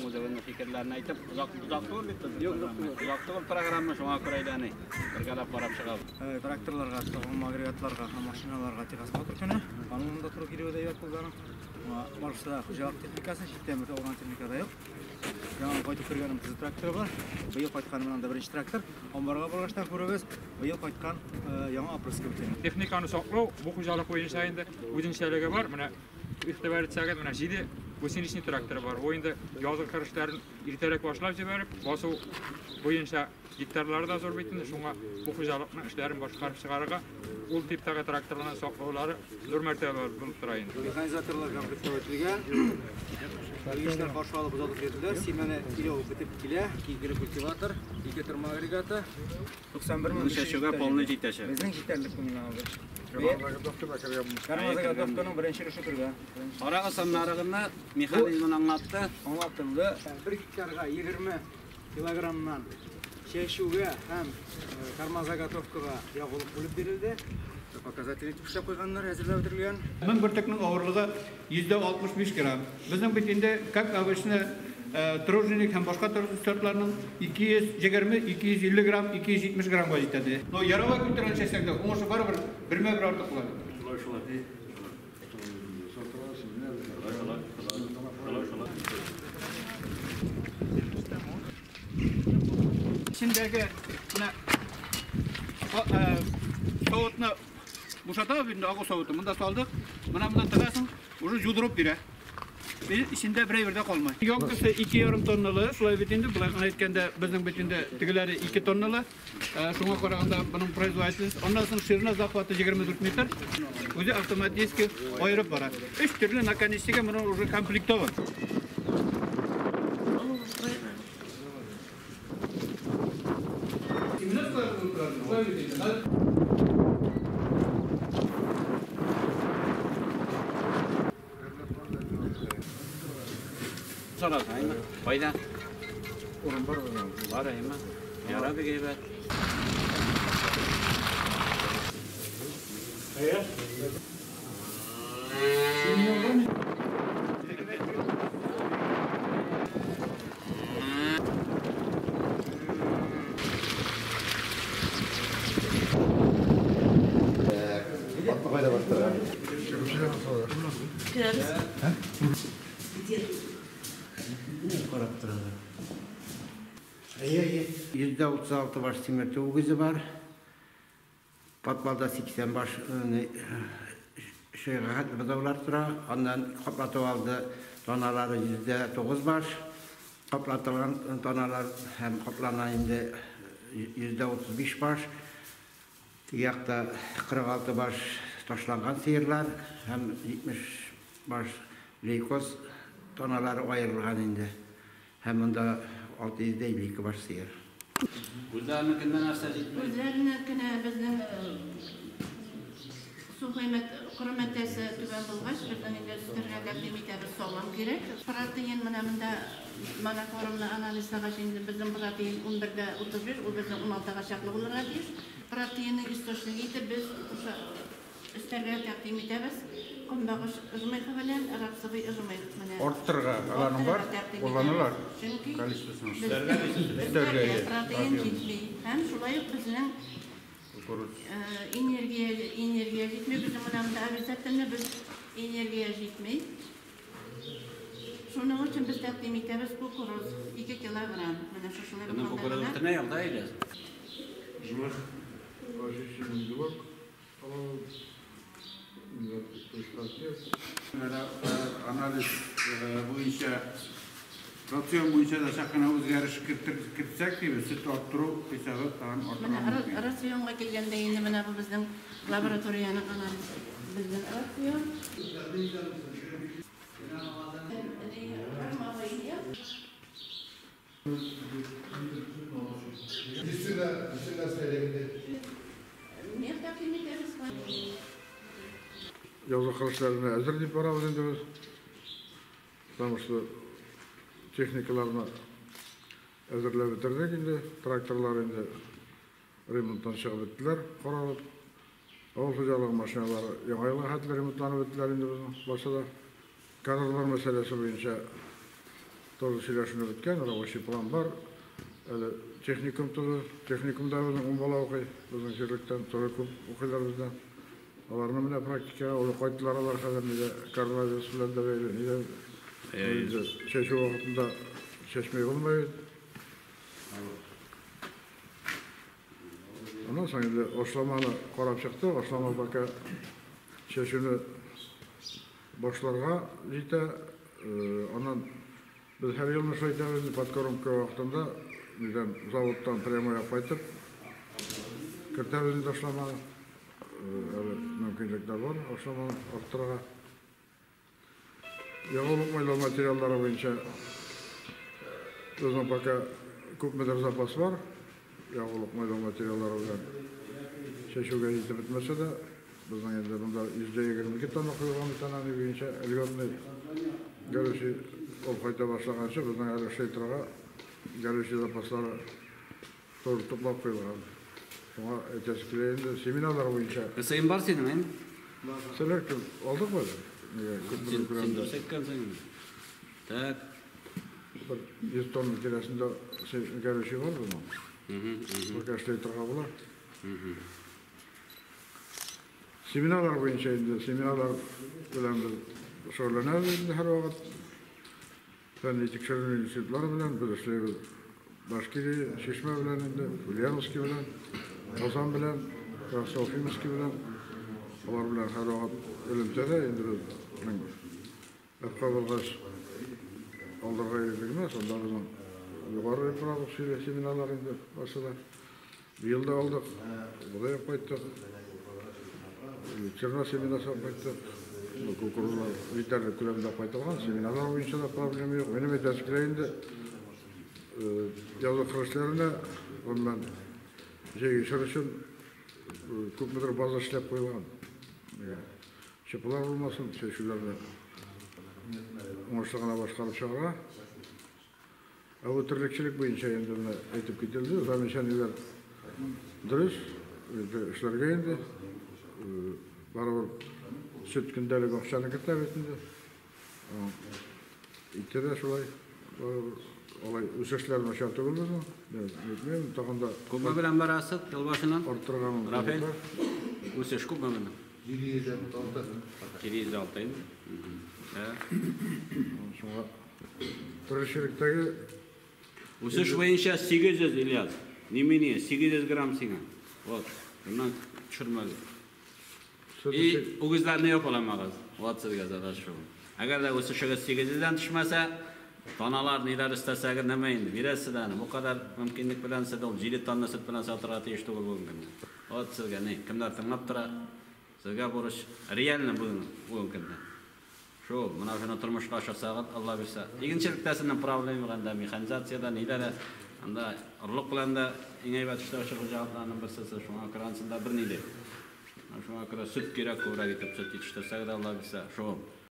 соң үзегезнең фикерләрне әйтеп, озак озак түгел бит безнең программа. Озак түгел программа, шуңа күрә әйләнә. Бергәләп карап чыгабыз. Тракторларга, тагын агрегатларга һәм машиналарга техосмотр көне. Аның монда туры килүе дә әйбәт булды аның. Барысы да хуҗалык техникасы, читтән бер алган техника да юк. Яңа кайтып кергән МТЗ тракторы бар. Быел кайткан монда беренче трактор. Амбарга баргач күрәбез, быел кайткан яңа опрыскиватель. Техниканы саклау бу хуҗалык буенча инде үзенчәлеге бар. Менә игътибар итсәгез, менә 7 гусеничный тракторы бар. Ул инде язгы кыр эшләрен иртәрәк башлап җибәреп, басу буенча гектарлары да зур бит инде, шуңа бу хуҗалыкның эшләрен башкарып чыгарырга ул типтагы тракторларны саклаулары зур мәртәбә булып тора инде. Механизаторлар комплектовать ителгән. Белгечләр каршы алып озатып йөрделәр. Симәне килә бетеп килә. Кигеле культиватор, 2 тырма агрегаты. 91 мең Чәчүгә полный җитәчәк. Безнең җитәрлек моннан алды. Кармазаготовканың беренче өлеше кергән. Карагыз аннарыгына механизмын аңлатты. Аңлатылды. 1 гектарга 20 килограммнан чәчүгә һәм кармазаготовкага ягулык бүлеп бирелде. Показатели итеп эшләп куйганнар, әзерләп бетерелгән. Мең бөртекнең авырлыгы 65 грамм. Безнең бит инде, как обычно, труженик һәм башка сортларның 220, 250 грамм, 270 граммга җитәде. Но ярава культураны чәчсәң дә, уңышы барыбер бермә-бер артык була. Шулай, шулай. Эчендәге менә савытны бушатабыз инде, агу савыты. Монда салдык. Менә монда тыгасың, уже юдырып бирә. Эчендә бер әйбер дә калмый. Емкосте 2,5 тонналы, шулай бит инде, болай гына әйткәндә, безнең бит инде тегеләре 2 тонналы. Шуңа караганда буның производительность, аннан соң ширина захваты 24 метр. Үзе автоматически аерып бара. 3 төрле наконечнигы моны уже комплектован. Сорасың, кайда? Урын бар, бар, әйме? Яра бик әйбәт. Карап торалар. 136 баш симертү үгезе бар. Подвалда 80 баш шөйгәт бозаулар тора. Аннан каплатып алды таналары 109 баш. Каплатылган таналар һәм каплана инде 135 баш. Якта 46 баш ташланган сыерлар һәм 70 баш лейкоз таналары аерылган инде. Һәм монда 652 баш сыер. Үзләренекендә нәрсә җитми? Үзләренекенә безнең су коры матдәсе түбән булгач, безнең инде өстәргә тәкъдим итәбез, салам кирәк. Протеин менә монда моноформны анализлагач инде безнең протеин 11,35, ул безнең 16-га чаклы булырга тиеш. Протеинның источнигы итеп без өстәргә тәкъдим итәбез. Көнбагыш жмыхы белән рапсовый жмых менә. Арттырга аларның бар, кулланалар. Чөнки Количествосын. Өстәргә протеин җитми. Һәм шулай ук безнең энергия җитми. Безнең менә монда обязательно без энергия җитми. Шуның өчен без тәкъдим итәбез кукуруз 2 килограмм. Менә шушылай Безнең кукуруз бөтенләй алда әле. Жмых очищенный белок. Анализ буенча, рацион буенча да чак кына үзгәреш кертсәк дибез, сөт арттыру хисабы тагын артырга Менә мөмкин. рационга килгәндә инде менә бу безнең лабораториянең анализы. Безнең рацион. Язгы кыр эшләренә әзер дип барабыз инде без. Потому что техникаларны әзерләп бетердек инде, тракторлар инде ремонттан чыгып беттеләр, каралып. Авыл хуҗалыгы машиналары яңа елга хәтле ремонтланып беттеләр инде безнең барсы да. Кадрлар мәсьәләсе буенча Тоже сөйләшенеп беткән, рабочий план бар. Әле техникум туды. Техникумда безнең 10 бала укый. Безнең җирлектән тоже күп укыйлар бездән. Аларны менә практика, ул кайттылар алар хәзер нидә коронавирус белән дә бәйле, нидә чәчү вакытында чәчмәй булмый. Аннан соң инде ашламаны карап чыкты, ашлама пока чәчүне башларга җитә. Аннан без һәр елны шулай итәбез, подкормка вакытында нидән заводтан прямой кайтып кертәбез инде ашламаны. Әле мөмкинлекләр бар ашламаны арттырырга. Ягулык майлау материаллары буенча безнең пока күпмедер запас бар. Ягулык майлау материаллары белән чәчүгә җитеп бетмәсә дә, безнең инде монда 122 тонна куелган бит ана буенча льготный горючий алып кайта башлаганчы безнең әле шейтырга горючий запаслары тоже туплап куелган. Шуңа әйтәсе килә инде семинарлар буенча. Син бар синең, әйме? Селектор алдык ба? Син дөрес әйткәнсең инде. Так. Бер 100 тонна тирәсендә горючий бар безнең. Пока эшләй торга була. Семинарлар буенча инде семинарлар белән без шөгыльләнәбез инде һәрвакыт. Фәнни тикшеренү институтлары белән без эшләйбез. Башкирия, Чишмә белән инде, Ульяновский белән, Казан белән, Красноуфимский белән. Алар белән һәрвакыт элемтәдә инде безнең әфка булгач алдырга йөрдек генә, сонда безнең югары продукция семинарлар инде башыда. Быел да алдык, бодай кайттык. Черна семинасы кайттык. Кукурузлар җитәрлек күләмдә кайтылган, семинарлар буенча да проблема юк. Минем әйтәсе килә инде, язгы кыр эшләренә, гомумән, җәйге чор өчен күпмедер база эшләп куелган. Чыпылар булмасын, чәчүләрне уңышлы гына башкарып чыгарга. Ә бу терлекчелек буенча инде менә әйтеп кителде, замечаниеләр дөрес, эшләргә инде. Барыбер сөт көндәлек акчаны кертә бит инде. Ите дә шулай. Барыбер алай үсешләр начар түгел безнең. Әйтмим, тагын да Күпме белән барасыз ел башыннан? арттырырга мөмкин. Рафаэль, үсеш күпме белән? 706. 706 инде. Шуңа терлекчелектәге Үсеш буенча 800, Ильяс. Немене, 800 грамм сиңа. Вот, bundan төшермәгез. И үгезләрне япаламагыз. Вот сезгә задача шул. Әгәр дә үсешегез 800-дән төшмәсә, таналар ниләр истәсәгез нәмә инде, бирәсез аны. Бу кадәр мөмкинлек белән сез ул 7 тонна сөт белән сатырга тиеш түгел бүгенге көндә. Вот сезгә ни, кемнәр тыңлап тора, сезгә бурыч реально бүгенге көндә. Шул, менә шуны тормышка ашырсагыз, Алла бирсә. Игенчелектә сезнең проблема юк анда, механизациядә, нидә дә, анда орлык белән дә иң әйбәт эшләүче хуҗалыкларның берсе, шуңа күрә ансында берни дә. Шуңа күрә сөт кирәк, күбрәк итеп сөт җитештерсәк дә, Алла бирсә, шул.